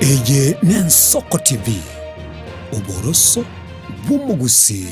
Eye n'Ensoko TV, oboroso bw'omogusii.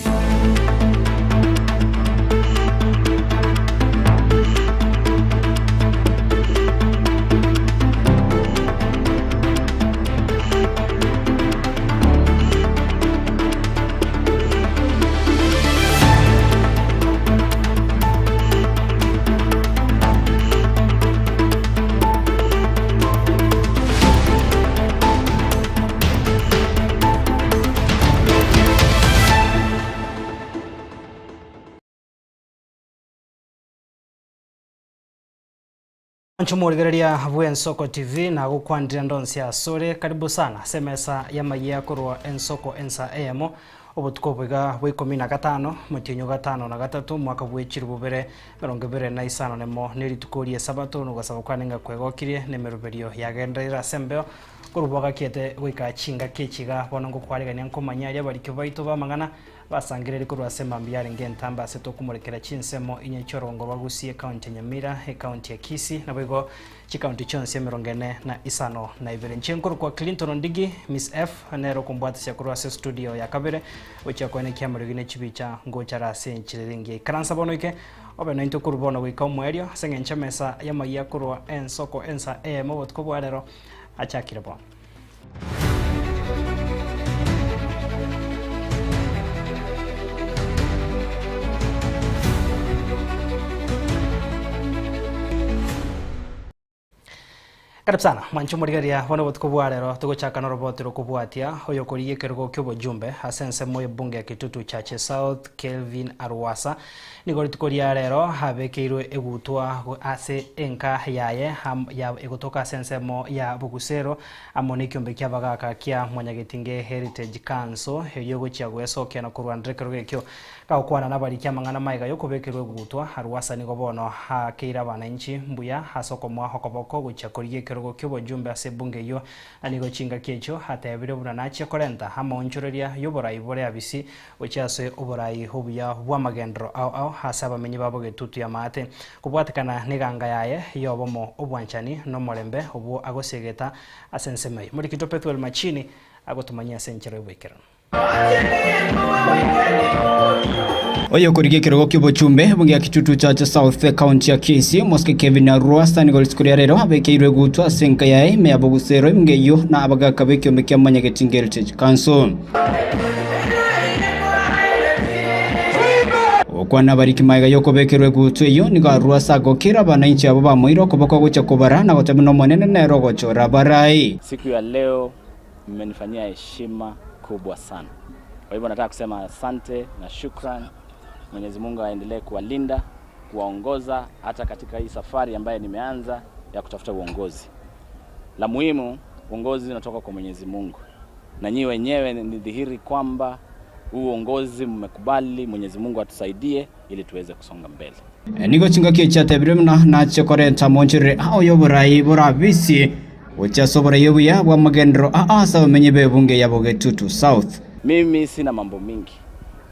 Inche omorigereria bw'Ensoko TV nagokwanire ndonsi asore, karibu sana ase emesa y'amayia korwa Ensoko ensa eyemo, obotuko obo iga bwa ikomi na gatano, omotienyi o gatano na gatato, omwaka bwe chilifu bibere emerongo ebere na isano nemo, ne rituko ri'Esabato, na ogosaba kwane ng'a kwegokirie, na emeroberio yagendereire ase embeo, korwa bwagakiete goika chingaki echi iga bono ngokwarigania nkomanya aria abarikio baito b'amang'ana Basangererie korwa ase emambia yarenge entambe ase tokomorekera chinsemo inye chi'orogongo rwa Gusii, ekaunti ya Nyamira, ekaunti ya Kisii, naboigo chikaunti chionsi emerongo ene na isano na ibere. Inche nkorokwa Clinton Ondigi, Miss F, nere okombwatisia korwa ase estudio ya kabere, gochia koenekia amariogi ne chibicha ngochare ase enchera ere engiya. Ikaransa bono oike, obe naintwe korwa bono goika omoerio, ase eng'encho emesa y'amayia korwa ensoko ensa eyemo obotuko bwa rero achakire bono. Karibu sana mwanche omorigereria bono obotuko bwa rero togochaka noroboti rokobwatia oyokorigia ekerogo ki'obojumbe ase ensemo y'ebunge ya Kitutu Chache South Kelvin Arwasa Nigo rituko ria rero abekeirwe egutwa ase enka yaye egotoka ase ensemo ya Bogusero amo nekiombe ki'abagaaka kia Mwanyagetinge Heritage Council erio gochia goesokia na korwanera ekerogo ekio. Gagokwana nabariki amang'ana magega yokobekerwa egutwa, Arwasa nigo bono aakeire abanainchi mbuya ase okomoa okoboko gochia korigia ekerogo ki'obojumbe ase ebunge eyio na nigo chingaki echio atebire buna nachie korenta amaonchoreria y'oborai bore abisi Gochia ase oborai obuya bw'amagenderero ao ao ase abamenyi babo getutu y'amaate, kobwatekana neganga yaye y'obomo, obwanchani, na omorembe obwo agosiegeta ase ensemo eye. Morikito Pethuel Machini agotomanyia ase enchera y'oboikeranu. Oyokorigia ekerogo ki'obochumbe bw'egia Kitutu Chache South ekaunti ya Kisii, Omosike Kevin Arwasa nigo rituko ria rero abekeirwe egutwa ase enka yaye ime ya Bogusero eminga eyio na abagaka b'ekiombe kia Mwanyagetinge Heritage Council. Gokwana abariki magega y'okobekerwa egutu eyio nigo arure ase agokera abanainchi abo bamoire okoboko gochia kobara na goteba buna Omonene nere ogochora abarai. Siku ya leo mmenifanyia heshima kubwa sana. Kwa hivyo nataka kusema asante na shukran. Mwenyezi Mungu aendelee kuwalinda, kuwaongoza hata katika hii safari ambayo nimeanza ya kutafuta uongozi. La muhimu, uongozi unatoka kwa Mwenyezi Mungu na nyinyi wenyewe ni dhihiri kwamba huu uongozi mmekubali. Mwenyezi Mungu atusaidie ili tuweze kusonga mbele. Nigo chingaki echi chiatebirwe buna nachie korenta amonchorere ao y'oborai borabisi gochia ase oborai obuya bw'amagenderero aa ase abamenyi b'ebunge ya Bogetutu South. Mimi sina mambo mingi,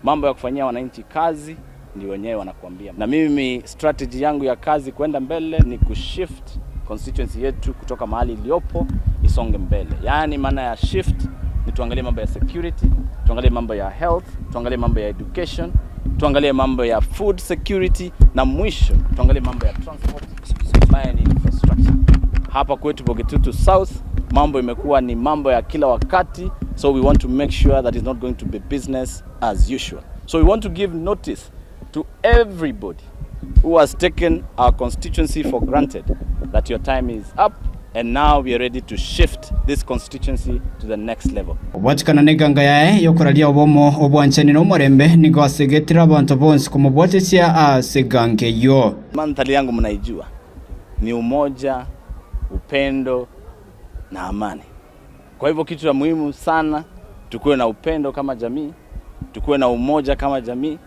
mambo ya kufanyia wananchi kazi ndio wenyewe wanakuambia, na mimi strategy yangu ya kazi kwenda mbele ni kushift constituency yetu kutoka mahali iliyopo isonge mbele. Yaani maana ya shift ni tuangalie mambo ya security, tuangalie mambo ya health, tuangalie mambo ya education, tuangalie mambo ya food security na mwisho tuangalie mambo ya transport ambayo ni infrastructure. Hapa kwetu Bogetutu South mambo imekuwa ni mambo ya kila wakati, so we want to make sure that it's not going to be business as usual. So we want to give notice to everybody who has taken our constituency for granted that your time is up and now we are ready to shift this constituency to the next level. Obwatikana neganga yaye y'okoraria obomo, obwanchani na omorembe nigo asegetire abanto bonsi komobwatesia ase eganga eyio. Mandhari yangu mnaijua ni umoja, upendo na amani. Kwa hivyo kitu cha muhimu sana tukuwe na upendo kama jamii, tukuwe na umoja kama jamii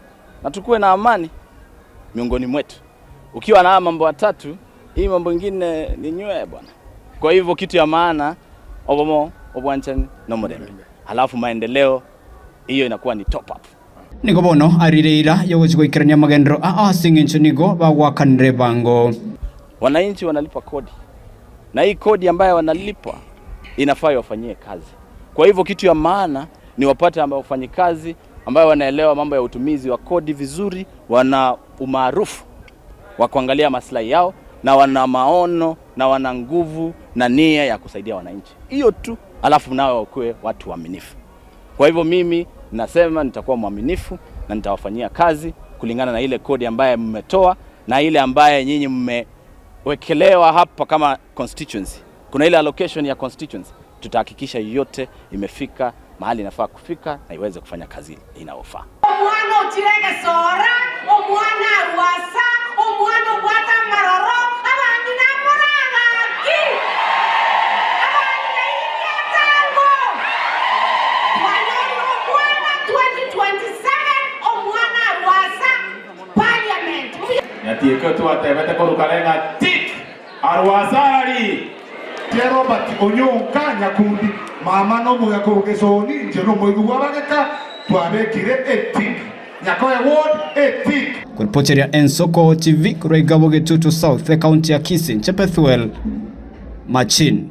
na tukuwe na amani miongoni mwetu. Ukiwa na haya mambo matatu, hii mambo ingine ni nywe bwana. Kwa hivyo kitu ya maana obomo, obwanchani na omorembe, halafu maendeleo hiyo inakuwa ni top up. Nigo bono arire eira y'ogochia goikerania amagenderero aa ase engencho nigo bagwakanire ebango. Wananchi wanalipa kodi na hii kodi ambayo wanalipa. inafaa iwafanyie kazi. Kwa hivyo kitu ya maana ni wapate ambao wafanyikazi ambayo wanaelewa mambo ya utumizi wa kodi vizuri, wana umaarufu wa kuangalia maslahi yao na wana maono na wana nguvu na nia ya kusaidia wananchi. Hiyo tu, alafu nao wakuwe watu waaminifu. Kwa hivyo mimi nasema nitakuwa mwaminifu na nitawafanyia kazi kulingana na ile kodi ambaye mmetoa na ile ambaye nyinyi mmewekelewa hapa kama constituency. Kuna ile allocation ya constituency, tutahakikisha yote imefika mahali inafaa kufika na iweze kufanya kazi inayofaa. Omwana ochirege sora, omwana arwasa, omwana obwate amaroro, abang'ina moragaki, abang'ina iriatango. Twanyorire omwana 2027, omwana arwasa, parliament. Nyatieko twatebete korukare ng'a tik arwasari Tie Robert Onyonka Nyakundi mama no omogaka ogesoni inche na omoigwa bw'abageka twabekire etick Nyakoe ward etick. Kuripoteria Ensoko TV korwa Igabo Getutu South, ekaunti ya Kisii, inche Pethuel Machin.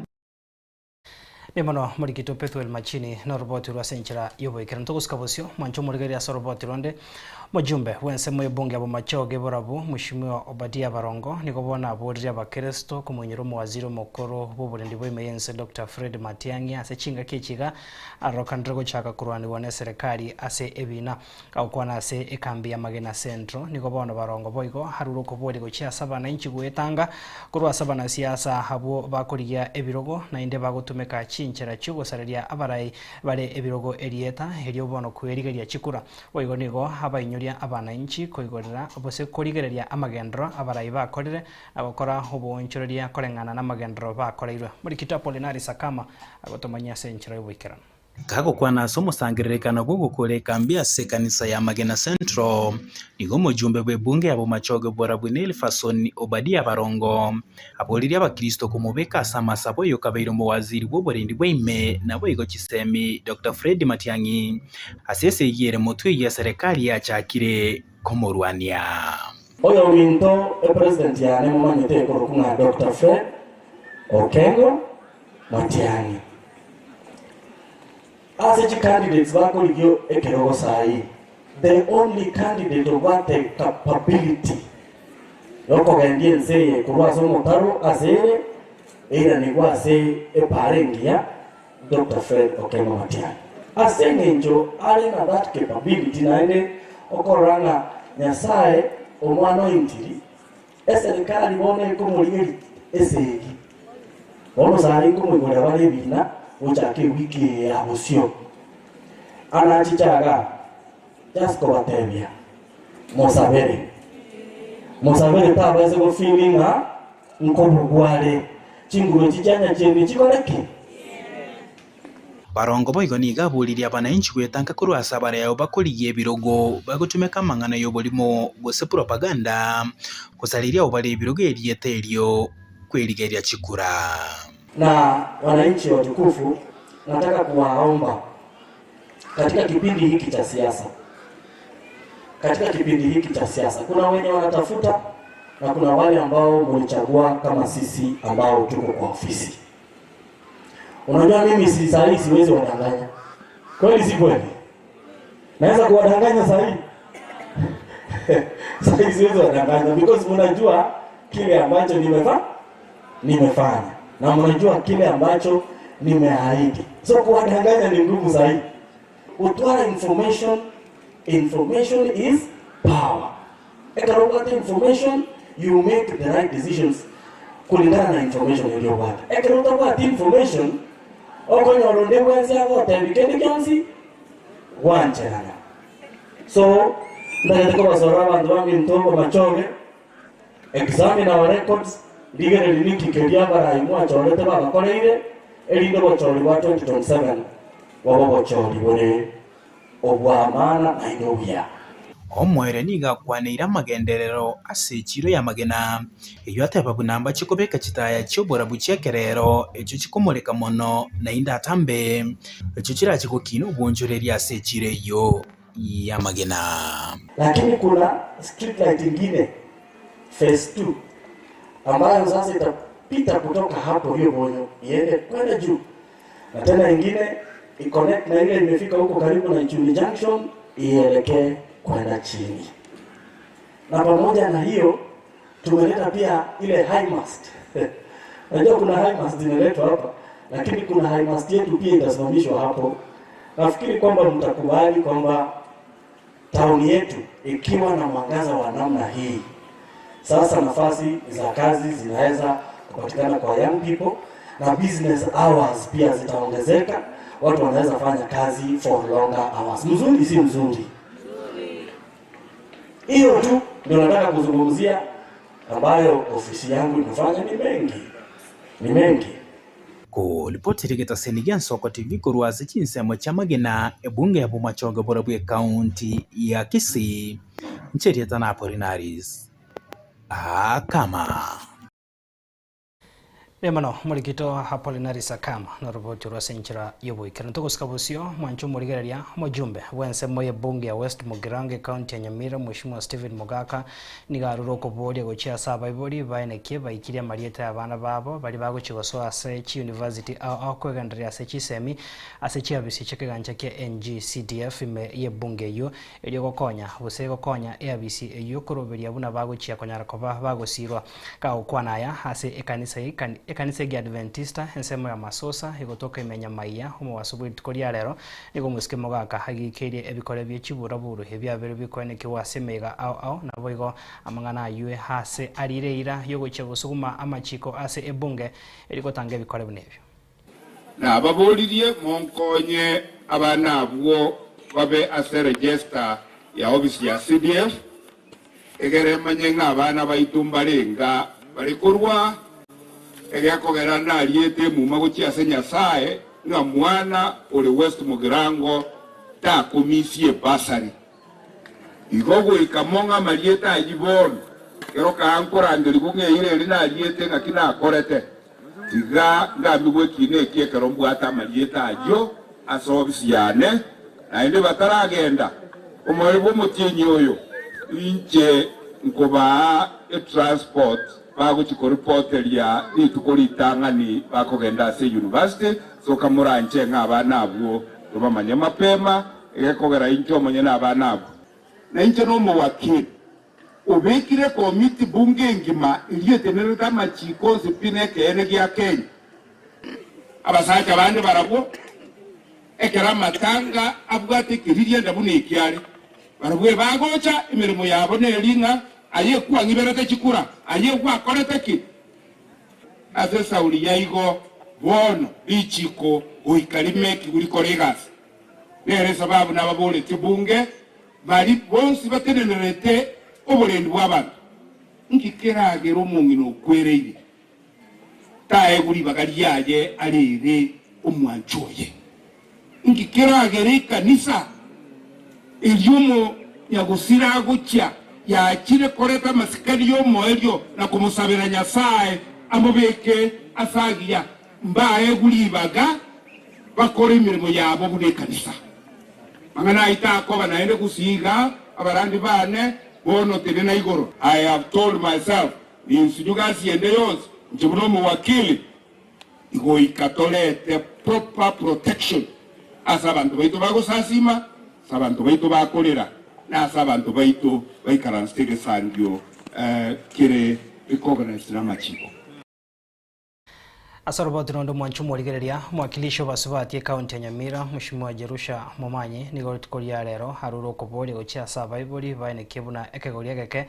Mbuya mono morikito Pethuel Machini noroboti rwa ase enchera y'oboikeranu. Togosika bosio mwanche omorigereria ase oroboti ronde. Mojumbe bw'ensemo y'ebunge ya Bomachoge Borabu Mweshimiwa Obadia Barongo nigo bono aborire abakeresito komoinyora omowaziri omokoro bw'oborendi bwa ime y'ense Doctor Fred Matiang'i ase chingaki echi iga arokanire gochaka korwanigwa n'eserekari ase ebina. Agokwana ase ekambi ya Magena Central nigo bono Barongo boigo arure okoboria gochia ase abanainchi goetanga korwa ase abanasiasa abwo bakorigia ebirogo naende bagotumeka chinchera chiogosareria abarai bare ebirogo erieta erio bono kwerigeria chikura. Boigo nigo abainyoria abanainchi koigorera gose korigereria amagenderero abarai bakorire na gokora oboonchoreria koreng'ana namagenderero bakoreirwe. Morikito Apolinari Sakama agotomanyia ase enchera y'oboikeranu. Gagokwana ase omosangererekano bw'ogokora ekambi ase ekanisa ya Magena Central, nigo omojumbe bw'ebunge ya Bomachoge Borabwo Nelfason Obadia Barongo aboririe abakristo komobeka ase amasabo oyokabeire omowaziri bw'oborendi bwa ime naboigo chisemi Doctor Fred Matiang'i ase esegi ere motwe eyio eserekari yachakire komorwania. Oyominto epresident yane momanyete ekorokwa ng'a Doctor Fred Okengo Matiang'i. Ase chicandidates bakorigia ekerogo saii, the only candidate obwate capability yokogendia ense eye korwa ase omotaro ase ere eiranigwe ase epaara engiya, Doctor Fred Okengo Matiang'i. Ase eng'encho are na that capability naende okorora ng'a Nyasaye omwana ointiri, eserikari bono ekomorigeria esegi. Bono saii nkomoigorera bare ebina gochaka ewiki eye ya bosio. Anachiche igaa just kobatebia mosabere, mosabere tabaisa gofeeli ng'a nkobugwa are, chinguru echi chia nyachieni chikore ki? Barongo boigo nigo aboririe abananchi gwetanka korwa ase abareo bakorigia ebirogo bagotumeka amang'ana y'oborimo gose propaganda gosareria abo bare ebirogo erieta erio kwerigeria chikura. Na wananchi watukufu, nataka kuwaomba katika kipindi hiki cha siasa, katika kipindi hiki cha siasa kuna wenye wanatafuta na kuna wale ambao mlichagua kama sisi ambao tuko kwa ofisi. Unajua mimi si sahi siwezi wadanganya. Kweli si kweli? Naweza kuwadanganya sahi? Sahi siwezi wadanganya because mnajua kile ambacho nimefanya na mnajua kile ambacho nimeahidi. So kuwadanganya ni ngumu sahi. Utwara information, information is power. Ekarobata information, you make the right decisions kulingana na information iliyopata. Ekarobata information, okonyora onde bwensi agotebi kende kionsi gwancherana. So ndagete kobasora abanto baminto bamachoge, examine our records, rigereri niki keria abarai mwachorete babakoreire, erinde obochori bwa 2027 bobe obochori bore obw'amaana naende obuya. Omoerio nigo akwaneire amagenderero ase echiiro y'amagena, eyio ateba buna mbache kobeka chitaya chi'oborabu chi'ekerero echio chikomoreka mono naende atambe, echio chirache gokina obwonchoreria ase echiiro eyio y'amagena. Lakini kuna street light ingine phase 2 ambayo sasa itapita kutoka hapo hiyo Bonyo iende kwenda juu. Na tena ingine iconnect na ile imefika huko karibu na Ichuni Junction ielekee kwenda chini. Na pamoja na hiyo tumeleta pia ile high mast. Najua kuna high mast zimeletwa hapa, lakini kuna high mast yetu pia itasimamishwa hapo. Nafikiri kwamba mtakubali kwamba tauni yetu ikiwa na mwangaza wa namna hii, sasa nafasi za kazi zinaweza kupatikana kwa young people na business hours pia zitaongezeka, watu wanaweza fanya kazi for longer hours. Mzuri si mzuri? Hiyo tu ndio nataka kuzungumzia, ambayo ofisi yangu imefanya. Ni mengi, ni mengi. Kolipotire getaseni gia Nsoko TV korwa ase chinsemo chia magena ebunge ya Bomachoge borobwo ekaunti ya Kisii ncherieta na Apolinaris Akama. Mbuya morikito Apolinari Sakama noroboti rwa senchera yoboikero ntogosika bosio mwancho morigereria omojumbe bwa ensemo ye bunge ya West Mugirango county ya Nyamira Mheshimiwa Stephen Mogaka nigo arure okoboria gochia ase abaibori baenekie baikirie amarieta ya abana babo bari bagochi gosoa ase chiuniversity ao ao kwegendereria ase chisemi ase chiabisi chia kia NGCDF ime ye bunge eywo erio gokonya gose gokonya eabisi eywo koroberia buna bagochia konyara koba bagosirwa kagokwana aya ase ekanisa ekanisa ya Adventista ensemo ya Masosa igotoka imenya maiya omowaso bwa rituko ria rero nigo omosike mogaka agikeirie ebikore bie chiburaburu ebiabere bikoenekiwa ase emeiga ao ao nabo igo amang'ana aywe ase arire eira yogochia gosuguma amachiko ase ebunge erigotanga ebikore buna ebio. Nababoririe monkonye abana abwo babe ase register ya ofisi ya CDF egere manye ng'a abana baitu mbarenga bari korwa egekogera nariete muma gochia ase Nyasaye ng'a mwana ore West Mugirango takomisie basari igo goika mong'a mariete ayi bono kero kaankorangeri bong'eire eri nariete ng'aki nakorete tiga ngambigwe ekina eki ekero mbwate amariete ayio ase ofisi yane naende bataragenda omoyo bwa omotienyi oyo inche nkobaa etransport bagochi koripoteria rituko ritang'ani bakogenda ase university soka moranche ng'a abana abwo tobamanye mapema egekogera inche omanye na abana abwo na inche na omowakili obekire komiti bunge engima erietenerete amachiko onsi pi na ekeene gia Kenya abasacha bande barabwo ekero amatanga abwate ekeriria enda buna ekiare barabwo bagocha emirimo yabo neri ng'a aye kwang'iberete chikura aye gwakorete ki ase sauri yaigo bono richiko goika rimeki gurikora egasi nere sababu nababoreti bunge bari bonsi batenenerete oborendi bwa abanto nkikeragera omong'ina okwereire taegwa ribaga riaye arere omwancho oye nkikeragera ekanisa erio omonyagosira agochia yachire koreta amasikari y'omoerio na komosabera Nyasaye amobeke asagia mbaegwa ribaga bakora emirimo yabo buna ekanisa mang'ana aita akoba naende gusiga abarandi bane bono tene na igoro. I have told myself ninsunyuga asiende yonsi nche buna omowakili igoika torete proper protection ase abanto baito bagosasima ase abanto baito bakorera na ase abanto baito baikaransete egesangio kere recognized na amachiko. Ase oroboti rondo mwancho omorigereria omwakilishi obasubati ekaunti ya Nyamira Mheshimiwa Jerusha Momanyi nigo rituko ria rero arure okoboria gochia ase abaibori baenekie buna ekegori egeke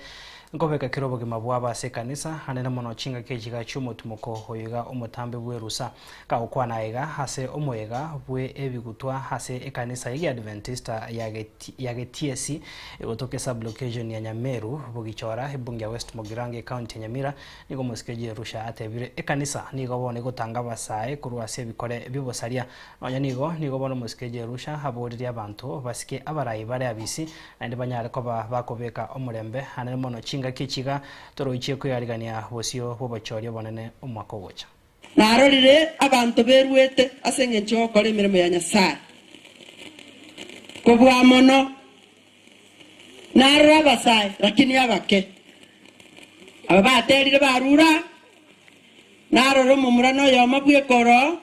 nkobeka kere obogima bwabo ase ekanisa anene mono chingaki echiga chia omotumoko oyoiga omotambe bwa erusa kagokwana iga ase omoyega bwe ebigutwa ase ekanisa ya Adventista ya Getiesi egotoka esublocation ya Nyameru bogichora ebunge ya West Mugirango ekaunti ya Nyamira nigo omosike Jerusha atebire ekanisa nigo bono egotanga abasae korwa ase ebikore biobosaria nonya nigo nigo bono omosike Jerusha aboririe abanto basike abarai bare abisi naende banyare koba bakobeka omorembe anene mono chingaki echiga toroichie koyarigania bosio bwa obochori obonene omwaka ogocha. Narorire abanto berwete ase eng'encho gokora emirimo ya Nyasaye kobua mono narora abasae lakini abake aba baterire barura narora omomura noyomo bwekoro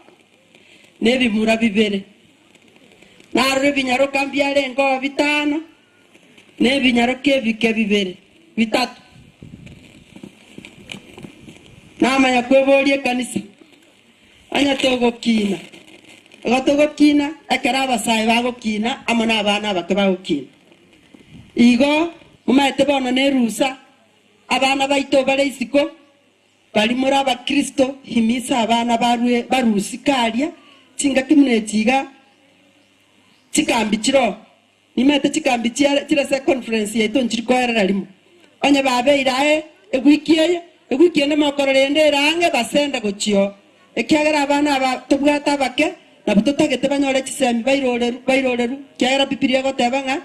Na ebimura bibere. Narora ebinyaroka mbiarengeo bitano, na ebinyaroka ebike bibere, bitato. Namanya kweboria ekanisa, onye togokina, igo togokina ekero abasae bagokina amo nabana abake bagokina. Igo momaete bono nerusa, abana baito bare isiko, Baria more Abakristo, himisa abana barue barusike aria chingaki buna echi iga, chikambi chiroo. Nimaete chikambi chiare chire ase econference yaito nchiri koerera rimo. Onye babeire aye ewiki eye, ewiki ende mokorora ende ere ang'e basende gochia oo. Ekiagera abana aba tobwate abake, nabwo totagete banyore chisemi bairoreru bairoreru, ekiagera Bibilia egoteba ng'a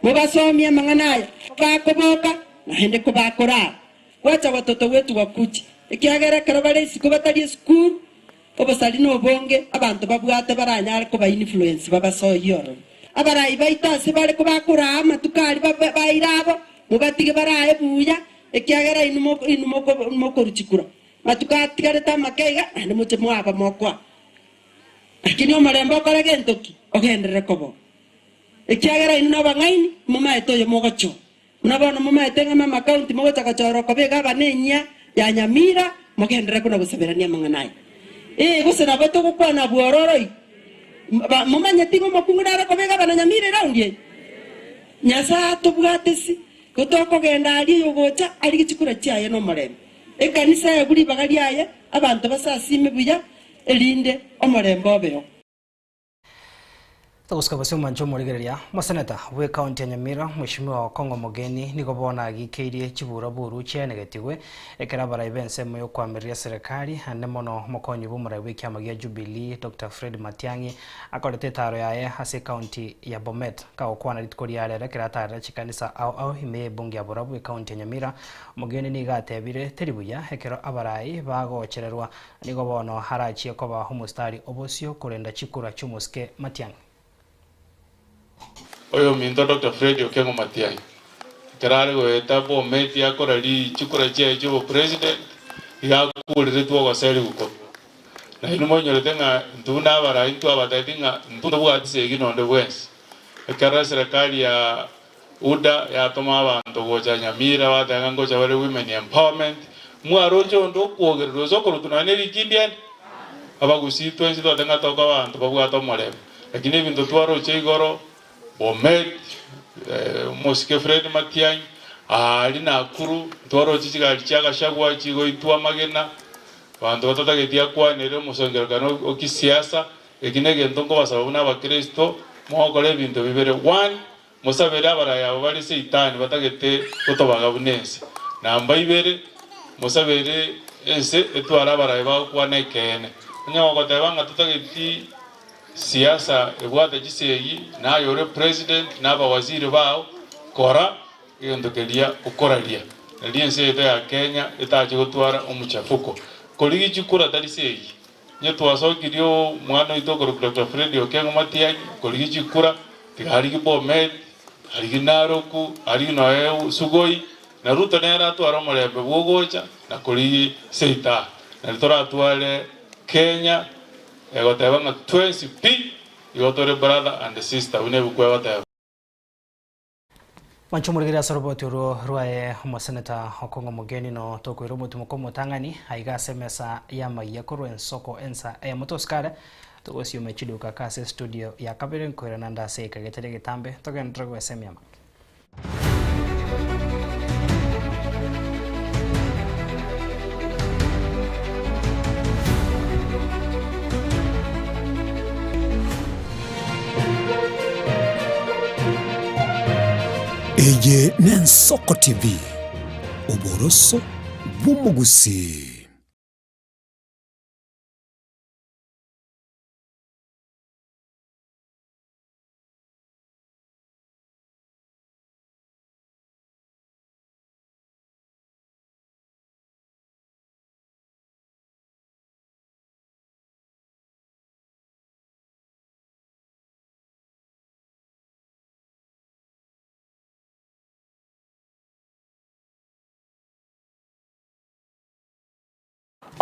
mobasomie amang'ana aya, kobakoboka, naende kobakorara. Gwacha gwatoto gwetugwa kuche, ekiagera ekero bare isiko batari esukuru, obosari nobonge abanto babwate baranyare koba influence babasoyie ororo. Abarai baito ase bare kobakoraa amatuko aria baire abo, mobatige barae buya, ekiagera inwe inwe mokoruchikura matuko atigarete amake iga, naende moche mwaba mokoa. Lakini omorembe okore gento ki? Ogenderere koba oo. Ekiagera inwe nabang'aini, momaete oyo mogochora. Buna bono momaete ng'a mama county mogocha gochora okoba egavana enyia ya Nyamira, mogenderere kona gosaberania amang'ana aya. Ee, gose nabo togokwana bwororo iga. Ba momanyeti ng'a omokungu nare okoba egavana Nyamira eraundi eye? Nyasae atobwate si, gotokogenda aria oyogocha arigie chikura chiaye nomorembe. Ekanisa egwe ribaga riaye, abanto basasime buya, erinde omorembe obeo. Togosika gose omwanche omorigereria, Omoseneta bw'ecounty ya Nyamira, Mweshimiwa Okong'o Omogeni nigo bono agikeirie chiburaburu chiaenegetigwe ekero abarai b'ensemo y'okoamereria eserekari ande mono omokonyi bw'omorai bw'ekiama gia Jubilee Doctor Fred Matiang'i akorete etaro yaye ase ecounty ya Bomet. Kagokwana rituko ria rero ekero atarire chikanisa ao ao ime y'ebunge ya Borabu ecounty ya Nyamira, Omogeni nigo atebire teri buya ekero abarai bagochererwa Nigo bono arachie koba omositari obosio korenda chikura chi'omosike Matiang'i. Oyominto Doctor Fred Okengo Matiang'i ekero are goeta Bomet akora chikura chiaye chi'obopresident iga akureretwe ogoserigwa korwa. Nainwe moinyorete ng'a intwe buna abarai intwe abatebeti ng'a intwe ntobwati segi nonde bwensi. Ekero eserekari ya UDA yatoma abanto gocha Nyamira bateba ng'a ngocha bare women empowerment, mwaroche onde okwogererwa gose okorutwa nonya ne rikindi ende? Abagusii twensi twateba ng'a tokoba abanto babwate omorembe, lakini ebinto twaroche igoro, Bomet, omosike Fred Matiang'i, aria Nakuru, ntwaroche chigari chia Gachagua chigoitwa amagena, abanto batatageti akwanere omosongerekano o kisiasa, eki negento nkobasaba buna abakristo, mogokora ebinto bibere, one, Mosabere abarai aba bare Seitani batagete gotobaga buna ense. Namba ibere, mosabere ense etware abarai bagokwana ekeene. Onye gogoteba ng'a totageti siasa ebwate chisegi, naye ore president na abawaziri bao, kora egento keria okoraria. Nario ense yaito ya Kenya etache gotwara omochafuko. Korigia chikura tari segi. Onye twasokirie omwana oito okorokwa Doctor Fred Okengo Matiang'i korigia chikura, tiga arigie Bomet, arigie Narok, arigie nonya Sugoi, na Ruto nere atware omorembe bw'ogocha na korigia Seita. Nario toratware Kenya egoteba ng'a twensi pi igo tore brother and sister buna ebuku egoteba. Mwanche omorigereria ase oroboti orwo rwaye omoseneta Okong'o Omogeni no tokoira omotimoko omotang'ani aiga ase emesa y'amayia korwa ensoko ensa eyemo tosikare togosioma chiduka ka ase estudio ya kabere nkoirana nde ase egeka getari egetambe togenderere goesemia amang'ana. Eye n'Ensoko TV, oboroso bw'omogusii.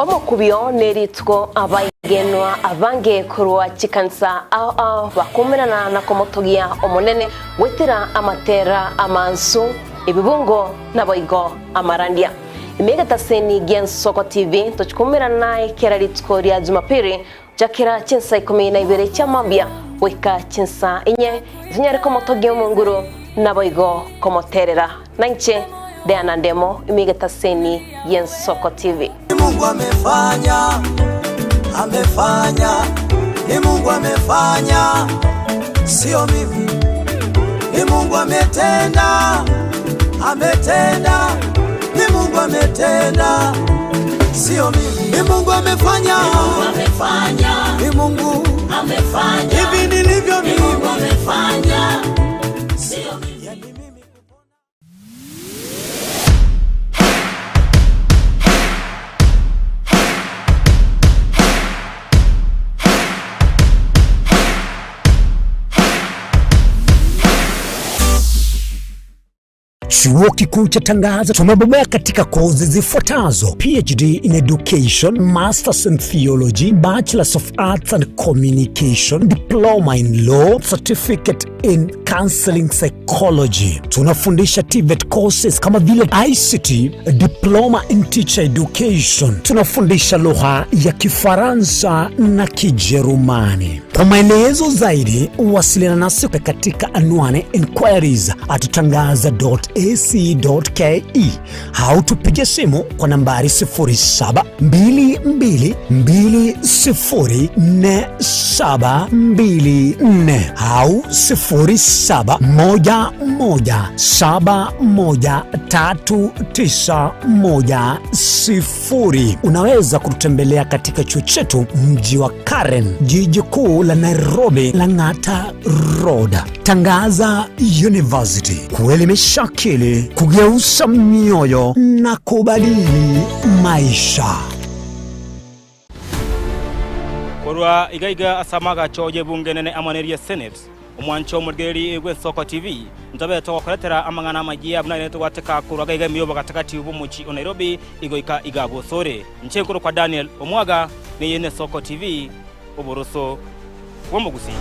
Omokubio nerituko abaigenwa abange korwa chikanisa ao ao bakomerana na komotogia Omonene goetera amatera amansu, ebibungo naboigo amarandia. Ime egetaseni gi'Ensoko TV tochikomerana naye kera rituko ria Jumapili gochakera chinsa ikomi na ibere chia mambia goika chinsa inye, tonyare komotogia Omonguru naboigo komoterera. Nainche Diana Ndemo ime egetaseni gi'Ensoko TV. Ni Mungu amefanya, amefanya, ni Mungu amefanya, sio mimi. Ni Mungu ametenda, ametenda, ni Mungu ametenda, sio mimi. Ni Mungu amefanya, ni Mungu amefanya, ni Mungu amefanya, hivi nilivyo mimi, ni Mungu amefanya, sio mimi. Chuo Kikuu cha Tangaza tumebobea katika kozi zifuatazo: PhD in Education, Masters in Theology, Bachelors of Arts and Communication, Diploma in Law, Certificate in Counseling Psychology. Tunafundisha TVET courses kama vile ICT, Diploma in Teacher Education. Tunafundisha lugha ya Kifaransa na Kijerumani. Kwa maelezo zaidi, wasiliana nasi katika anwani inquiries at tangaza.ac.ke au tupige simu kwa nambari 0722204724 au 0711713910. Unaweza kututembelea katika chuo chetu mji wa Karen, jiji kuu la Nairobi, Lang'ata Road. Tangaza University, kuelimisha akili, kugeuza mioyo na kubadili maisha. Korwa iga iga ase amagacho y'ebunge enene amo neria Senate, omwancho omorigereria bw'Ensoko TV, ntobe togokoretera amang'ana amayia buna aye togwateka korwa iga iga ime y'obogatagati bw'omochie o Nairobi igoika iga bosore. Inche nkorokwa Daniel Omwaga, neye n'Esoko TV, oboroso bw'omogusii.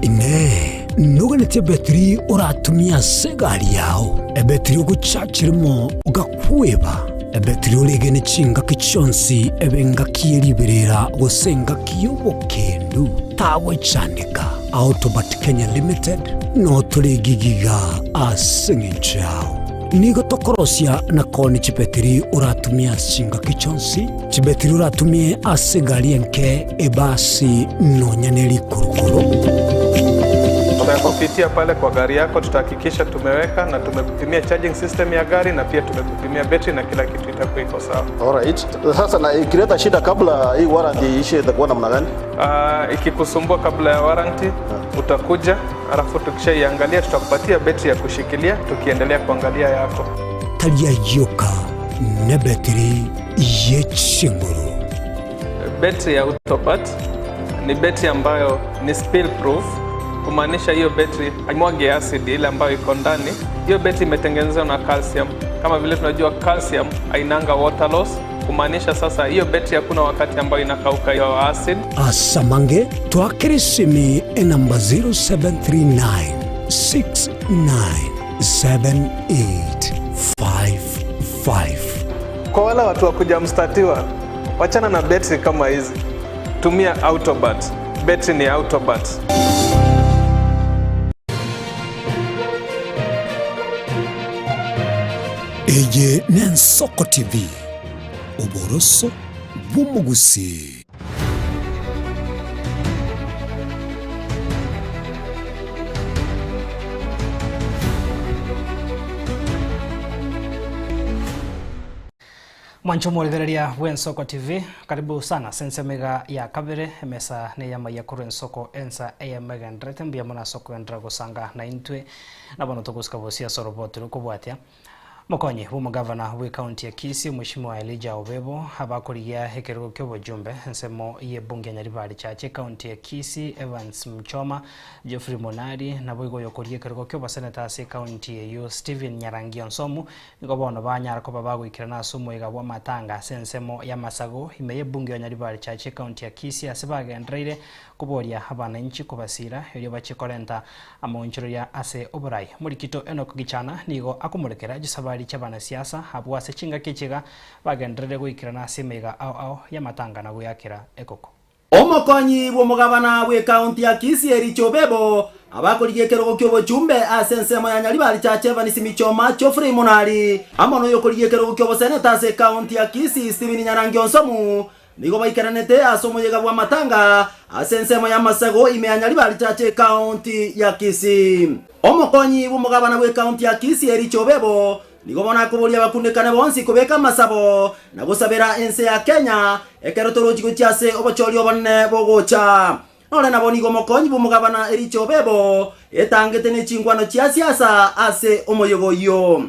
Inee! Noganetie ebetiri oratumie ase egari yao, ebetiri ogochachirimo ogakweba, ebetiri oregene chingaki chionsi ebe engaki ye riberera gose engaki y'obokendu? Tagwechandeka. Autobat Kenya Limited notore gigiga ase eng'encho yao. Nigo tokorosia na koonia chibetiri oratumie ase chingaki chionsi, chibetiri oratumie ase egari enke, ebasi, nonya ne rikurukuru. Tutakupitia pale kwa gari yako, tutahakikisha tumeweka na tumekupimia charging system ya gari na pia tumekupimia betri na kila kitu itakuwa iko sawa. Alright. Sasa na ikileta shida kabla hii warranty iishe itakuwa namna gani? Ikikusumbua kabla ya warranty utakuja, alafu tukishaiangalia tutakupatia betri ya kushikilia tukiendelea kuangalia yako. Tari ayioka nebetiri ye chinguru. Betri ya Autopat ni betri ambayo ni spill proof, kumaanisha hiyo betri haimwagi acid ile ambayo iko ndani. Hiyo betri imetengenezwa na calcium. Kama vile tunajua calcium hainanga water loss, kumaanisha sasa hiyo betri hakuna wakati ambayo inakauka hiyo acid. Asamange twakere esimi enamba 0739 697855. Kwa wale watu wa kuja mstatiwa, wachana na betri kama hizi, tumia Autobat. Betri ni Autobat. Eye n'Ensoko TV, oboroso bw'omogusii. Mwancho omorigereria bw'Ensoko TV, karibu sana ase ensemo iga ya kabere, emesa ney'amaiya korwa ensoko ensa eyemo egendererete mbuya mono ase okogenderera gosanga naintwe, na bono togosika bosio ase oroboti rokobwatia. Mokonyi bw'omogavana bw'ecounty ya Kisii Mweshimiwa Elijah Obebo abakorigia ekerogo ki'obojumbe ensemo y'ebunge ya Nyaribari Chache ecounty ya Kisii Evans Mchoma, Geoffrey Monari naboigo oyokoria ekerogo ki'oboseneta ase ecounty eyio Stephen Nyarangi Onsomu Nigo bono banyara koba bagoikerana ase omoyega bw'amatanga ase ensemo y'amasago ime y'ebunge ya Nyaribari Chache ecounty ya Kisii ase bagendereire koboria abananchi kobasiira erio bachie korenta amaonchoreria ase oborai. Morikito Enock Gichana nigo akomorekera chisabari chi'abanasiasa abwo ase chingaki echi iga bagenderere goikerana ase emeyega ao ao y'amatanga na goeakera ekoko. Omokonyi bw'omogabana bw'ekaunti ya Kisii Ericha Obebo, abakorigia ekerogo ki'obochumbe ase ensemo ya Nyaribari Chache Evans Michoma, Geoffrey Monari, amo noyokorigia ekerogo ki'oboseneta ase ekaunti ya Kisii Stephen Nyarangi Onsomu, nigo baikeranete ase omoyega bw'amatanga ase ensemo y'Amasego ime ya Nyaribari Chache ekaunti ya Kisii. Omokonyi bw'omogabana bw'ekaunti ya Kisii Ericha Obebo, Nigo bono akoboria abakundekane bonsi kobeka amasabo na gosabera ense ya Kenya ekero torochi gochia ase obochori obonene bogocha. Nore nabo nigo omokonyi bw'omogabana Ericha Obebo etangete ne chingwano chia siasa ase omoyega oyio.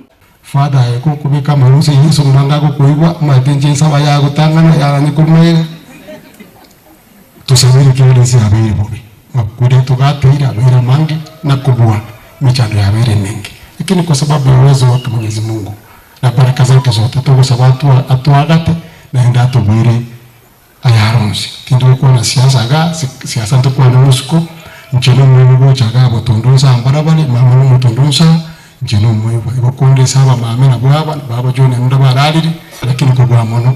Father aye gokobeka amarusa Yeso omwana agokoigwa omanyete inche nsaba yagotang'ana yaranye korwa magega tosabere ekiagera ense yabeire bobe makuria togateire abeire amange na kobua emechando yabeire emenge lakini kwa sababu ya uwezo wake Mwenyezi Mungu na baraka zake zote togosaba atwa atwagate naende atobuire ayare onsi tindi gokwana siasa igaa siasa ntokwane mosuko inche nomoigwa gocha igaa botondo nsa mbarabare mama nomotondo nsa inche nomoigwa igo konde ase abamame nabwo aba baba John rende bararire lakini kobua mono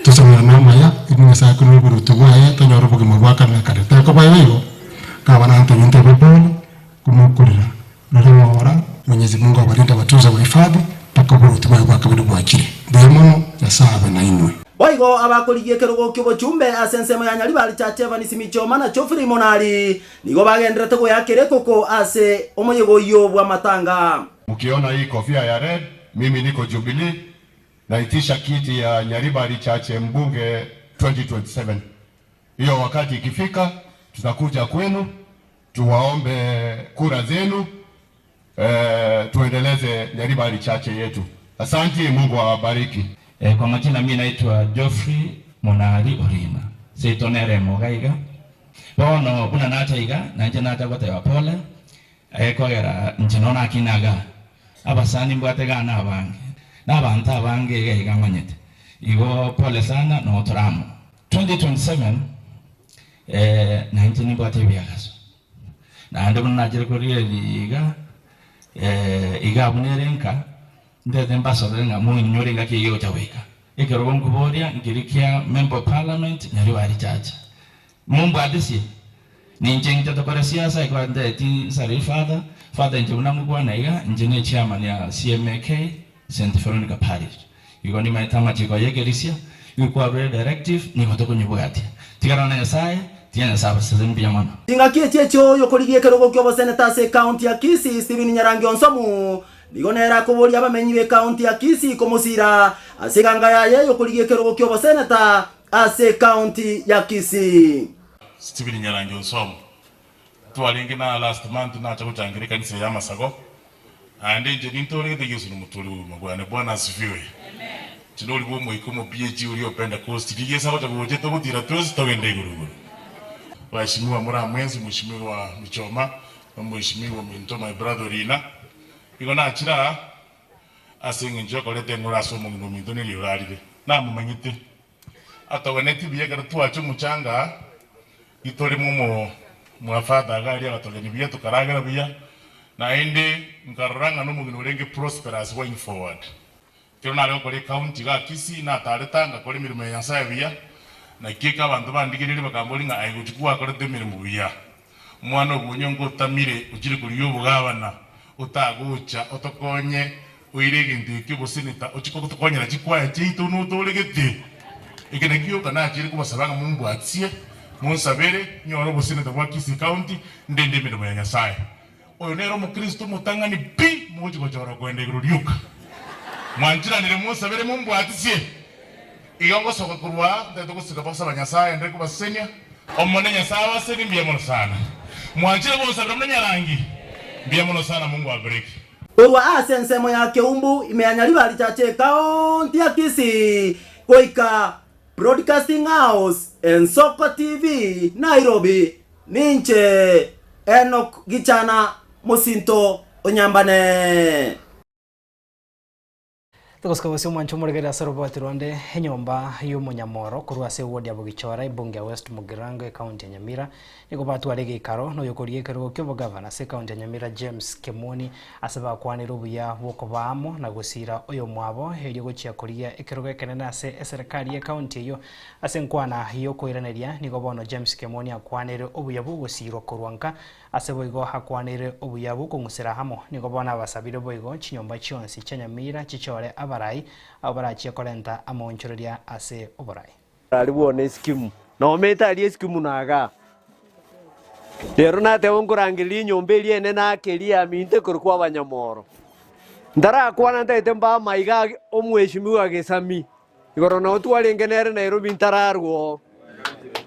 Tosaberane amaya, erinde Nyasae akorere oboruoti bwaye, tonyore obogima bwa kare na kare. Tekoba igo, kaba nantebia ntebe pole, komokorera riria mwahora, Mwenyezi Mungu abarinde abatunze abahifadhi mpaka oboruoti bwaye bwa kabere bwachire. Mbuya mono, Nyasae abe nainwe. Boigo abakorigia ekerogo ki'obochumbe ase ensemo ya Nyaribari Chache Evans Michoma na Geoffrey Monari nigo bagendererete goeakera ekoko ase omoyega oyio bw'amatanga. Mkiona hii kofia ya red, mimi niko Jubilee, Naitisha kiti ya Nyaribari Chache mbunge 2027. Hiyo wakati ikifika tutakuja kwenu tuwaombe kura zenu eh, tuendeleze Nyaribari Chache yetu. Asanti, Mungu awabariki. Eh, kwa majina mi naitwa Geoffrey Monari Orina seito nere moga iga bono buna nacha iga nainche nacha goteba pole Egekogera inche nonya nakinaga abasani mbwate gana abange, na abanto abange iga iga manyete. Igo pole sana noo tore amo. 2027 eh, nainche nimbwate ebiagaso. Naende buna nachire korigereria iga, eh, iga buna ere nka, ntete mbasorere ng'a moinyore engaki eyio egocha goika. Ekerogo nkoboria nkeria kia Member of Parliament Nyaribari Chacha. Mombwatisie, ninche inche tokore siasa ekero ntaeti nsare father, father inche buna ngokwana iga, inche ne chairman ya CMAK St Veronica Parish. Igo nimaete amachiko y'ekerisia, igo kwarure directive nigo tokonyebwatia. Tigana na Nyasaye, tiga Nyasaye abasese mbuya mono. Chingaki echi echio oyokorigia ekerogo ki'oboseneta ase ecounty ya Kisii Stephen Nyarangi Onsomu nigo nere akoboria abamenyi b'ecounty ya Kisii komosira ase eganga yaye y'okorigia ekerogo ki'oboseneta Ase ecounty ya Kisii. Stephen Nyarangi Onsomo, Twarenge na last month nacha gochangera ekanisa eye y'amasago, naende inche nintoregete Yesu nomotoori bw'obogima bwane. Bwana asifiwe. Inche nori bw'omoika omo PAG oria o Pentecost, riria Yesu agocha gocha togotira twensi togende igoro igoro. Waheshimiwa more mwensi, Mheshimiwa Michoma, na Mheshimiwa ominto my brother Orina, igo nachire aa Ase engencho y'okoreta eng'ora ase omong'ina ominto nerio orarire, namomanyete. Atogeneti buya ekero twacha omochanga aa, itoremo omo mwa father iga aria agatogenia buya tokaragera buya, naende nkarora ng'a nomong'ina orenge prosperous going forward. Ekero nare gokora ecounty igaa Kisii, natarete ngakora emeremo ya Nyasaye buya, naki eke abanto bandigereire bakamboria ng'a aye gochia gwakorete emeremo buya. Omwana obwonyongo otamire ochire korigia obogabana, otagocha otokonye oire egento ekio oboseneta ochie gotokonyera chikwaya chiaito notoregete. Eke nakio gioka nachire kobasaba ng'a mombwatisie, monsabere, nyore oboseneta bwa Kisii County, ndende emeremo ya Nyasae. Oyo nere omokristo omotang'ani pi mogochia gochora koenda igoro rioka. Mwanchiranire monsabere mombwatisie. Igo ngosoka korwa aa, ntagete gosika gosaba Nyasae aenderere kobasesenia. Omonene Nyasae abasesenie mbuya mono sana. Mwanchire gonsabera buna nyarangi? Mbuya mono sana Mungu awabariki. Korwa ase ensemo ya Keumbu ime ya Nyaribari Chache Ekaonti ya Kisii goika Broadcasting House, Ensoko TV, Nairobi, ninche Enock Gichana mosinto o Nyambane. Togosika gose omwancho omoregereri ase oroboti rwande enyomba y'omonyamoro korwa ase eward ya Bogichora ebunge ya West Mugirango ecounty ya Nyamira nigo batwara egeikaro na oyokoria ekerogo ki'obogavana ase ecounty ya Nyamira James Kemoni ase bakwanire obuya bw'okoba amo na gosira oyomwabo erio gochia korigia ekerogo ekenene ase eserekari y'ecounty eyio ase enkwana y'okoiraneria nigo bono James Kemoni akwanire obuya bw'ogosirwa korwa nka Ase boigo akwanire obuya bw'okong'usera amo, nigo bono abasabire boigo chinyomba chionsi chia Nyamira chichore abarai, abwo barachie korenta amaonchoreria ase oborai. Aria bwone esikimu, nomete aria esikimu nagaa. Rero nateba nkorangereria enyomba eria enene ake eria yaminto ekorokwa abanyamoro. Ntarakwana ntagete mbae amaiga omweshimiwa Gesami, igoro nao twarenge nere Nairobi ntararwa oo.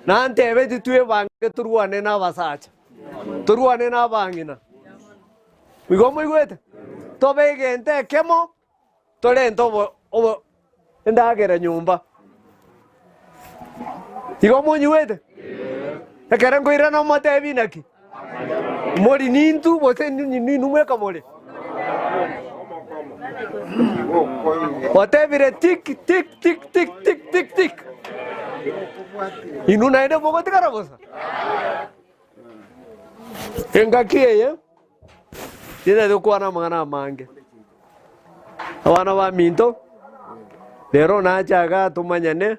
Nantebeti twebange torwane na abasacha, torwane na abang'ina. Igo moigwete? Tobe egento ekemo, torente obo obo endagera nyomba. Igo monyigwete? Ekero nkoirana omotebi naki? Mori nintu gose ninwe mweka more? Otebire tik tik tik tik tik tik tik. Inwe naende mogotigara bosa? Engaki eye tintagete gokwana amang'ana amange. Abana baminto, rero nache igaa tomanyane.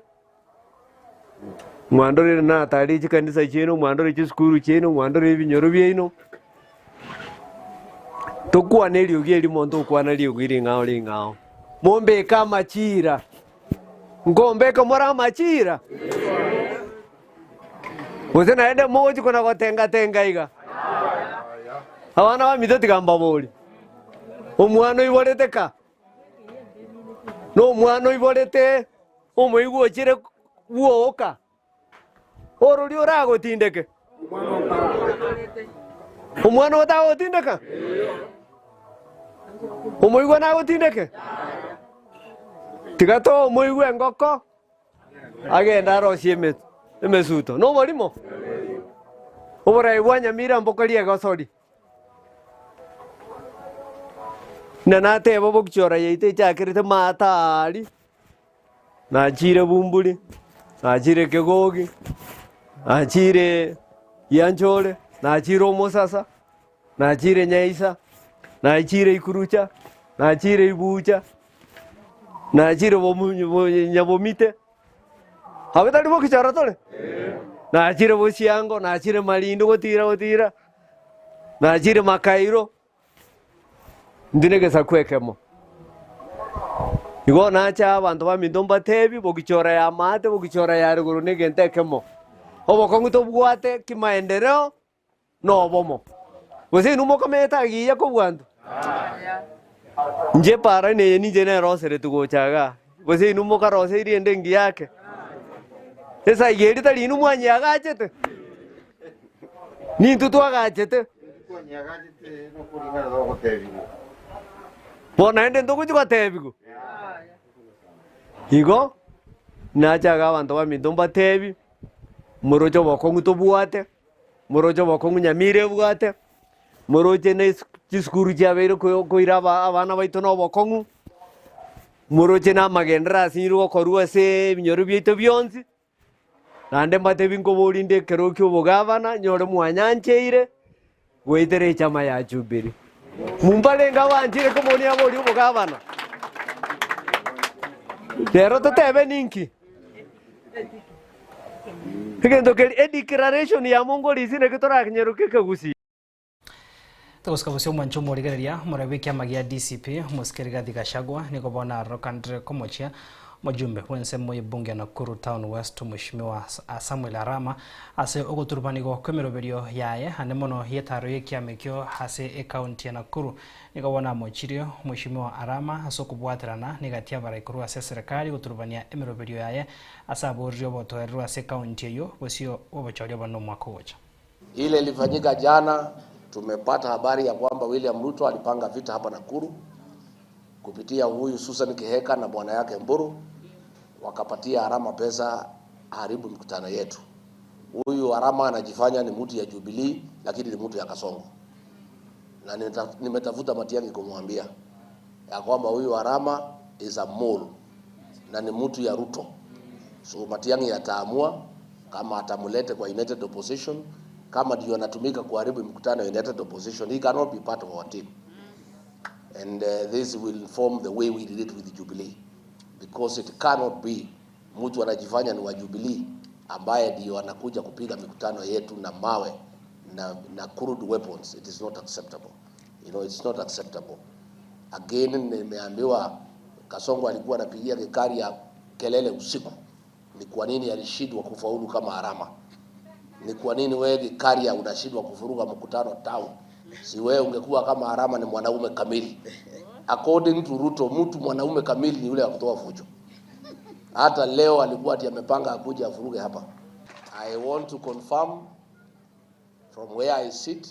Mwandorere natare chikanisa chiaino, mwandorere chisukuru chiaino, mwandorere ebinyoro biaino, tokwane eriogi erimo ntokwana riogi ring'ao ring'ao. Mombeke amachira, nkombeke more amachira? Gose naende mogochia kona gotenga tenga iga? Abana baminto tiga mbaborie, omwana oiborete ka? Nomwana oiborete omoigwa ochire bwoka, ororia oragotindeke? Omwana otagotindeka? Omoigwa nagotindeke? Tiga toe omoigwa engoko agende arosie emesuto. Noborimo? Oborai bwa Nyamira mbokoria egosori. Na nateba obokichora yaito echakerete maata aria, nachire bumburi, nachire kegogi, nachire gianchore, nachire omosasa, nachire nyaisa, nachire ikurucha, nachire ibucha, nachire bomu bo nyabomite. Abwo tari bokichora tore? Nachire bosiango, nachire marindo gotira gotira, nachire makairo, intwe na egesaku ekemo. Igo nacha abanto baminto mbatebi, bokichora ya maate, bokichora ya rigoro na egento ekemo. Obokong'u tobwate kimaendereo na obomo. Gose inwe mokomenta agiya kobua intwe? Inche para neye ninche neroseretie gocha igaa, gose inwe mokaroseirie ende engiya ake? Esaiga eria tari inwe mwanyeagachete? Nintwe twagachete. Bono naende ntogochia gotebigwa? Igo, nachaga abanto baminto mbatebi, moroche obokong'u tobwate. Moroche obokong'u Nyamira ebwate, moroche ne chisukuru chiabeire koira abana baito na obokong'u, moroche na amagenderero asinyirwe gokorwa ase ebinyoro biaito bionsi, naende mbatebi nkoboria inde ekero kia obogavana, nyore mwanyancheire goetera echama ya Jubilee. Mumbarenge abanchire komonia aboria obogavana? Rero totebe ninki? Egento keria edeclaration ya mongorisi naki toranyeroke ekegusii. Togosika bosio omwancho omorigereria omorabi bw'ekiama gia DCP omosike Rigathi Gachagua nigo bono arokanire komochia. Mojumbe bw'ensemo y'ebunge ya Nakuru Town West Mweshimiwa Samuel Arama ase ogoturubanigwa kw'emeroberio yaye ande mono y'etaro y'ekiama ekio ase ekaunti ya Nakuru. Nigo bono amochirie Mweshimiwa Arama ase okobwaterana negati y'abarai korwa ase eserekari goturubania emeroberio yaye ase aboririe obotoereru ase ekaunti eyio bosio bw'obochori obonene omwaka ogocha. Ile ilifanyika jana, tumepata habari ya kwamba William Ruto alipanga vita hapa Nakuru kupitia huyu Susan Kiheka na bwana yake Mburu, wakapatia Arama pesa aharibu mkutano yetu. Huyu Arama anajifanya ni mtu ya Jubilee, lakini ni mtu ya Kasongo, na nimetafuta Matiang'i kumwambia ya kwamba huyu Arama is a mole na ni mtu ya Ruto. So Matiang'i ataamua kama atamulete kwa United Opposition, kama ndio anatumika kuharibu mkutano ya United Opposition, he cannot be part of our team. And this will inform the way we relate with Jubilee because it cannot be mtu anajifanya ni wa Jubilee ambaye ndio anakuja kupiga mikutano yetu na mawe na crude weapons. It is not acceptable. It's not acceptable. Again, nimeambiwa Kasongo alikuwa anapigia Gikaria kelele usiku. Ni kwa nini alishindwa kufaulu kama Arama? Ni kwa nini wewe Gikaria unashindwa kufuruga mkutano town? Si wewe ungekuwa kama Arama ni mwanaume kamili. According to Ruto, mtu mwanaume kamili ni yule wa kutoa fujo. Hata leo alikuwa ati amepanga akuja afuruge hapa. I want to confirm from where I sit,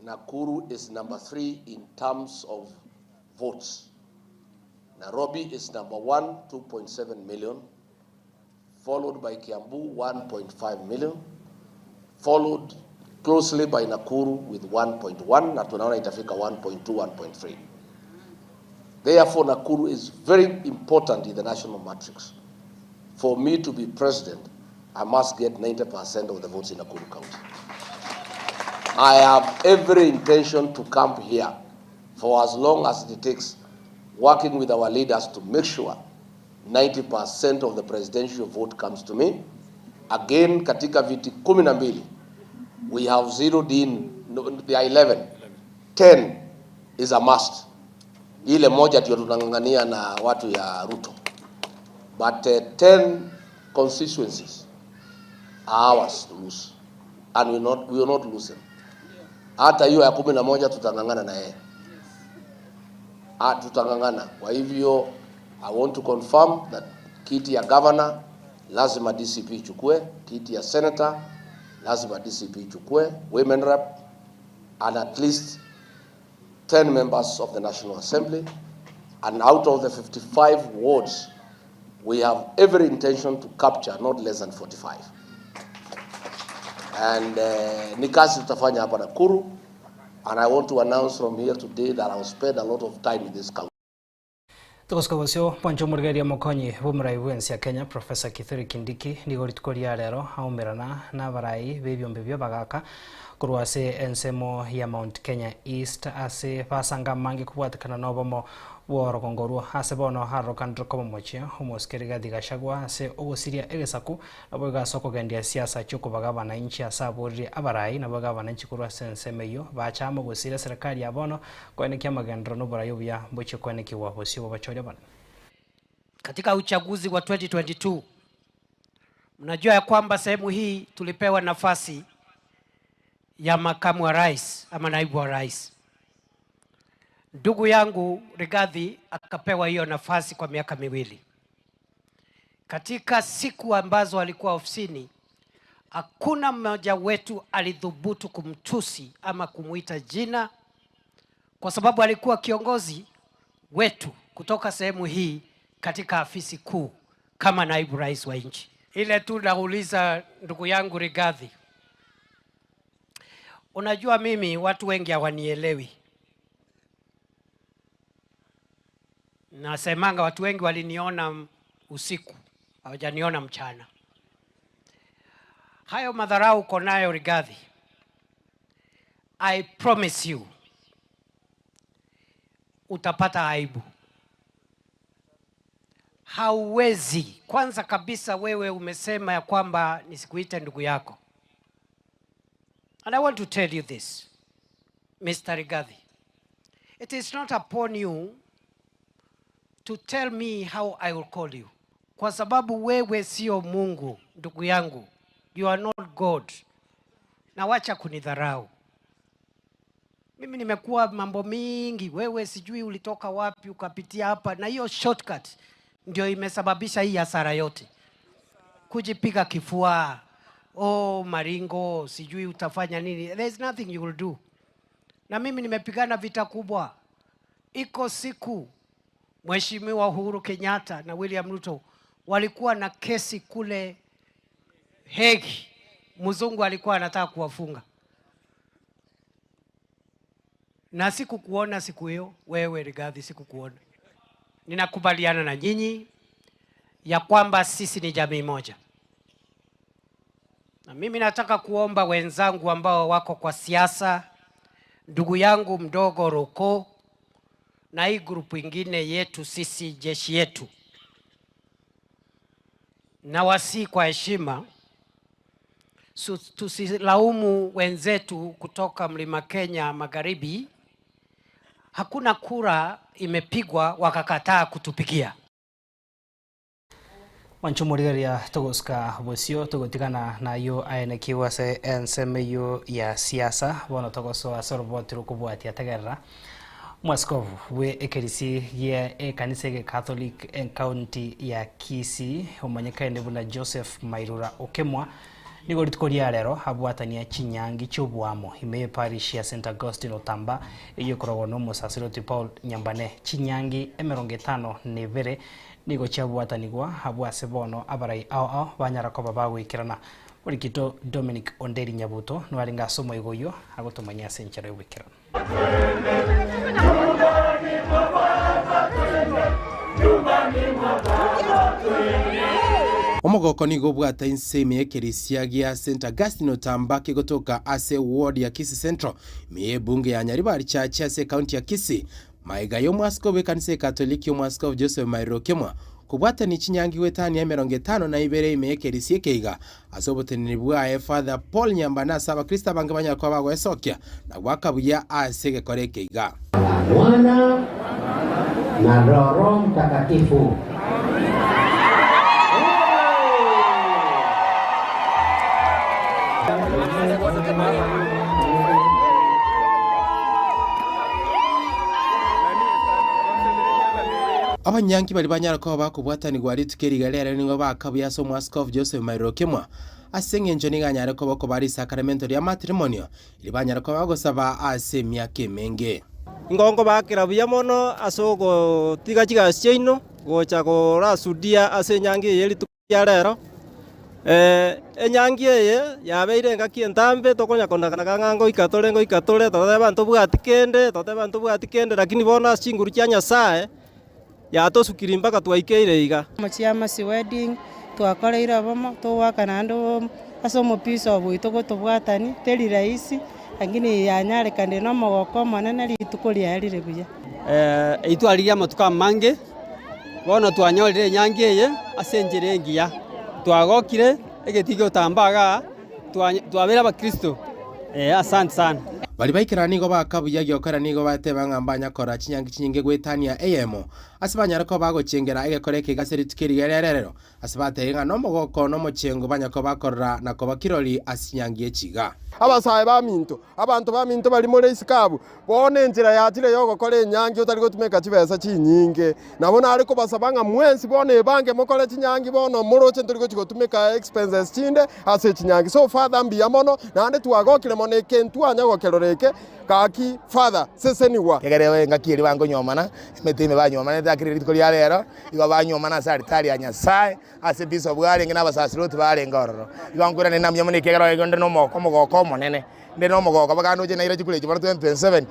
Nakuru is number 3 in terms of votes. Nairobi is number 1, 2.7 million, followed by Kiambu, 1.5 million, followed closely by Nakuru with 1.1, na tunaona itafika 1.2, 1.3. Therefore, Nakuru is very important in the national matrix. For me to be president, I must get 90% of the votes in Nakuru County. I have every intention to camp here for as long as it takes, working with our leaders to make sure 90% of the presidential vote comes to me. Again, katika viti 12, we have zeroed in, no, there are 11. 10 is a must. Ile moja ndio tunang'ang'ania na watu ya Ruto. But 10 constituencies are ours to lose. And we will not lose them. Hata hiyo ya 11 tutang'ang'ana na yeye. Tutang'ang'ana. Kwa hivyo I want to confirm that kiti ya governor lazima DCP ichukue, kiti ya senator lazima DCP ichukue, women rep and at least 10 members of the National Assembly. And out of the 55 wards, we have every intention to capture not less than 45. And ni kazi tutafanya hapa Nakuru. And I want to announce from here today that I will spend a lot of time in this county. Togosika bosio bwancho omorigereria omokonyi bw'omorai bw'ensi ya Kenya Professor Kithure Kindiki nigo rituko ria rero aumerana na abarai b'ebiombe bia bagaka korwa ase ensemo ya Mount Kenya East ase basanga amange kobwatekana na obomo bw'orogongorwa ase bono arokanire komomochia omosike Rigathi Gachagua ase ogosiria egesaku nabo ase okogendia siasa chiokobaga abananchi ase aboririe abarai nabo iga abananchi korwa ase ensemo eyio bachama gosiria serikali ya bono koenekia amagendero na oborai obuya mbochie koenekiwa bosio bw'abachori abanene. Katika uchaguzi wa 2022 mnajua ya kwamba sehemu hii tulipewa nafasi ya makamu wa rais ama naibu wa rais. Ndugu yangu Rigathi akapewa hiyo nafasi kwa miaka miwili. Katika siku ambazo alikuwa ofisini, hakuna mmoja wetu alithubutu kumtusi ama kumuita jina, kwa sababu alikuwa kiongozi wetu kutoka sehemu hii katika afisi kuu kama naibu rais wa nchi. Ile tu nauliza ndugu yangu Rigathi, unajua mimi watu wengi hawanielewi. Nasemanga watu wengi waliniona usiku, hawajaniona mchana. Hayo madharau uko nayo Rigathi, I promise you utapata aibu. Hauwezi. Kwanza kabisa wewe umesema ya kwamba nisikuite ndugu yako. And I want to tell you this, Mr. Rigathi. It is not upon you to tell me how I will call you, kwa sababu wewe sio Mungu ndugu yangu, you are not God, na wacha kunidharau mimi. Nimekuwa mambo mingi, wewe sijui ulitoka wapi ukapitia hapa, na hiyo shortcut ndio imesababisha hii hasara yote, kujipiga kifua, oh maringo, sijui utafanya nini. There is nothing you will do. Na mimi nimepigana vita kubwa. Iko siku Mheshimiwa Uhuru Kenyatta na William Ruto walikuwa na kesi kule Hague, mzungu alikuwa anataka kuwafunga, na sikukuona siku hiyo wewe Rigathi, sikukuona. Ninakubaliana na nyinyi ya kwamba sisi ni jamii moja, na mimi nataka kuomba wenzangu ambao wako kwa siasa, ndugu yangu mdogo Roko na hii grupu ingine yetu sisi jeshi yetu, na wasi kwa heshima, tusilaumu wenzetu kutoka Mlima Kenya Magharibi. Hakuna kura imepigwa wakakataa kutupigia. Mwancho morigereria togosuka bosio togotigana nayo aenekiwa ase ensemo eywo ya siasa bono togosoa ase oroboti rokobwatia tegerera Mwaskofu bwe ekerisi gie ekanisa ege Catholic ecounty ya Kisii omanyekaine buna Joseph Mairura Okemwa nigo rituko ria rero abwatania chinyangi chi'oboamo ime eparish ya St Augustine Otamba eyio ekorogwa na omosasiroti Paul Nyambane. Chinyangi emerongo etano na ebere nigo chiabwatanigwa abwo ase bono abarai ao ao banyara koba bagoikerana. Orikito Dominic Onderi Nyabuto nwarenge ase omoigo oyio agotomanyia ase enchera y'oboikeranu. Omogoko nigo obwate inse ime y'ekerisia gia St Augustine Otamba kegotoka ase ward ya Kisii Central ime y'ebunge ya Nyaribari Chache ase ekaunti ya Kisii. Magega y'omwasikofu bw'ekanisa Ekatoliki Omwasikofu Joseph Mairiro Okemwa kobwatania chinyangi goetania 52 ime y'ekerisia ekeiga ase oboteneneri bwaye Father Paul Nyambane ase abakristo abange banyare koba bagoesokia na goaka buya ase egekora ekeiga. Mwana na Roho Mtakatifu. Abanyanki baria banyare koba bakobwatanigwa rituko eri iga riarero nigo bakabuya ase Omwasikofu Joseph Mairiro Okemwa ase engencho nigo anyare koba okobaa risakaramento ria matrimonio erio banyare koba bagosaba ase emiaka emenge. Ingo nkobakera buya mono ase ogotiga chigasi chiaino gocha korasudia ase enyangi eye rituko ria rero. Enyangi eye yabeire engaki entambe tokonya konaganaga ng'a ngoika tore ngoika tore, toteba ntobwati kende, toteba ntobwati kende, lakini bono ase chinguru chia Nyasaye yatosukirie mpaka twaikeire iga. Omochie Amasi Wedding, twakoreire obomo, togoaka naende obomo ase omopisa oboito gotobwatani, teri rahisi, lakini yanyarekanire na omogoko omonene rituko riarire buya. Eyio twarigia amatuko amange, bono twanyorire enyangi eye ase enchera engiya. Twagokire egetii giotamba igaa, twabeire abakristo, asante sana. Baria baikerana nigo bakabuya giokera nigo bateba ng'a mbanyakora chinyangi chinyinge goetania eyemo, ase banyare koba bagochengera egekora eke ase rituko eri riarerero, ase batebire ng'a nomogoko na omochengo banya koba bakorora na koba kirori ase chinyangi echi iga. Abasae baminto, abanto baminto baria more isiko abwo, bono enchera yachire y'ogokora enyangi otari gotumeka chibesa chinyinge. Nabo nare kobasaba ng'a mwensi bono ebange mokore chinyangi bono moroche ntori gochi gotumeka expenses chinde ase chinyangi. So father mbuya mono naende twagokire mono eke ntwanya gokerora eke gaki father sesenigwa. Ekero engaki eria bankonyuomana, emete ime banyuomanete akere rituko ria rero, igo banyuomana ase alitari ya Nyasae, ase bishop arenge na abasaserdoti barenge ororo. Igo nkoirane na mbuya mono ekiagera igo nde nomogoko omogoko omonene, nde nomogoko mpaka ndoche naira chikura echi bono 2027.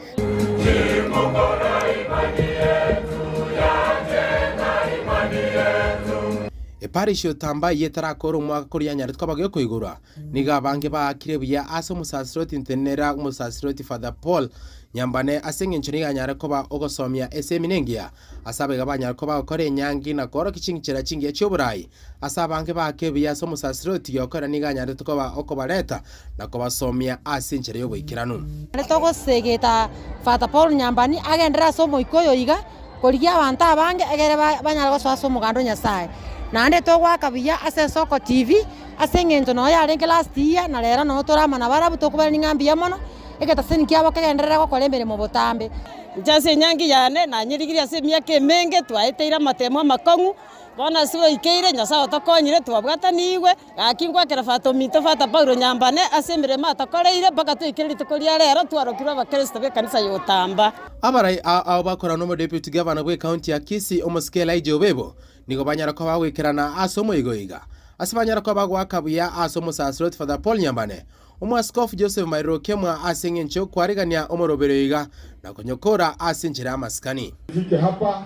Eparish otamba eyio etarakora omwaka koria yanyaretwe koba gekoigorwa, nigo abange baakire buya ase omosasiroti ntenenera omosasiroti Father Paul Nyambane ase engencho nigo anyare koba ogosomia esemina engiya ase abaiga banyare koba gokora enyangi na koorokia chinchera chingiya chi'oborai ase abange baake buya ase omosasiroti giokora nigo anyarete koba okobareta na kobasomia ase enchera y'oboikeranu. Nare togosegeta Father Paul Nyambani agenderere ase omoika oyo iga. korigia abanto abange egere banyare gosoa ase omoganda o Nyasae. Naende togoaka buya ase Ensoko TV, ase eng'encho noo yarenge last year na rero noo tore amo nabarabwo tokobarania ng'a mbuya mono, egetaseni kiabo kegenderere gokora emeremo botambe. Inche ase enyangi yane nanyerigirie ase emiaka emenge, twaeteire amatemo amakong'u, bono ase goikeire Nyasae otokonyire twabwatanigwe, gaki ngwakera Fata ominto Fata Paulo Nyambane ase emeremo atokoreire mpaka twaikire rituko ria rero twarokirwe abakristo b'ekanisa ya Otamba. Abarai ao ao bakorana n'omodeputy gavana bw'ecounty ya Kisii omosike Elijah Obebo nigo banyara koba bagoikerana ase omoigo iga ase banyara koba bagoaka buya ase omosasiroti Father Paul Nyambane Omwaskofu Joseph Mairiro Okemwa ase engencho y'okwarigania omoroberio iga na konyokora ase enchera y'amasikani. Nifike hapa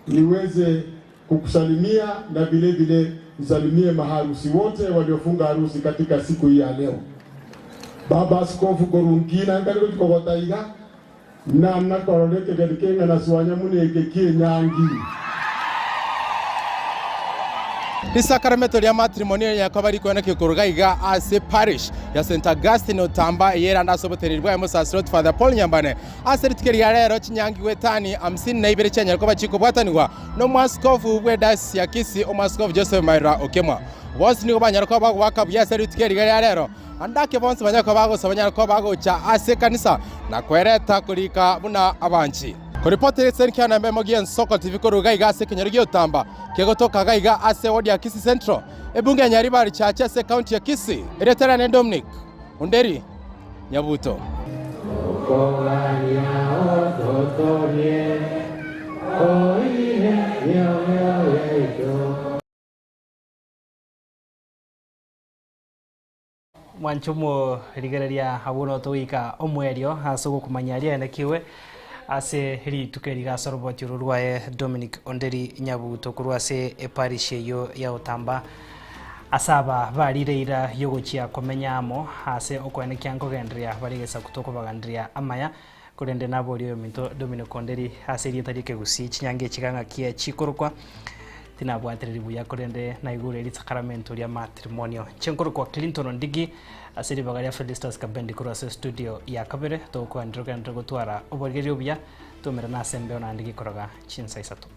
niweze kukusalimia na vile vile nisalimie maharusi wote waliofunga harusi katika siku hii ya leo. Baba Askofu Korunkina nkariko chikogota iga na nakorora ekegeni keng'ana swanya muna eke ki'enyangi. Risakaramento ria matrimony riakoba rikoenekio koruga iga ase parish ya St Augustine Otamba eye erande ase oboteneneri bwaye Omosaserdoti Father Paul Nyambane. Ase rituko ria rero chinyangi goetani hamsini na ibere chianyare koba chikobwatanigwa nomwaskofu bwe diocese ya Kisii Omwaskofu Joseph Mairura Okemwa. Bonsi nigo banyare koba bagoaka buya ase rituko eri ria rero ande ake bonsi banyare koba bagosaba banyare koba bagocha ase ekanisa na kwereta korika buna abanchi. Koripoti ase ekiana embemo gi'ensoko TV korwa iga iga ase ekenyoro gi'Otamba kegotoka iga iga ase ewodi ya Kisii Central, ebunge ya Nyaribari Chache ase ekaunti ya Kisii. Erieta riane Dominic Onderi Nyabuto. Okogania ototorie, oire mioyo yaito. Mwanche omorigereria abwo notogoika omoerio ase ogokomanya aria aenekiwe ase rituko eri ase oroboti oro rwaye Dominic Onderi Nyabuto korwa ase eparish eyio ya Otamba ase aba barire eira yogochia komenya amo ase okoenekia nkogendereria bare egesaku tokobaganderia amaya korende naborie oyominto Dominic Onderi ase erieta ri'ekegusii chinyangi echi ng'aki chikorokwa Tinabwatereri buya korende naigure risakaramento ria matrimonio. Inche nkorokwa Clinton Ondigi ase ribaga ria Felistus Kabendi korwa ase studio ya kabere togokwanera ogenderere gotwara oborigereria obuya twaumerane ase embeo naende gekoroga chinsa isato.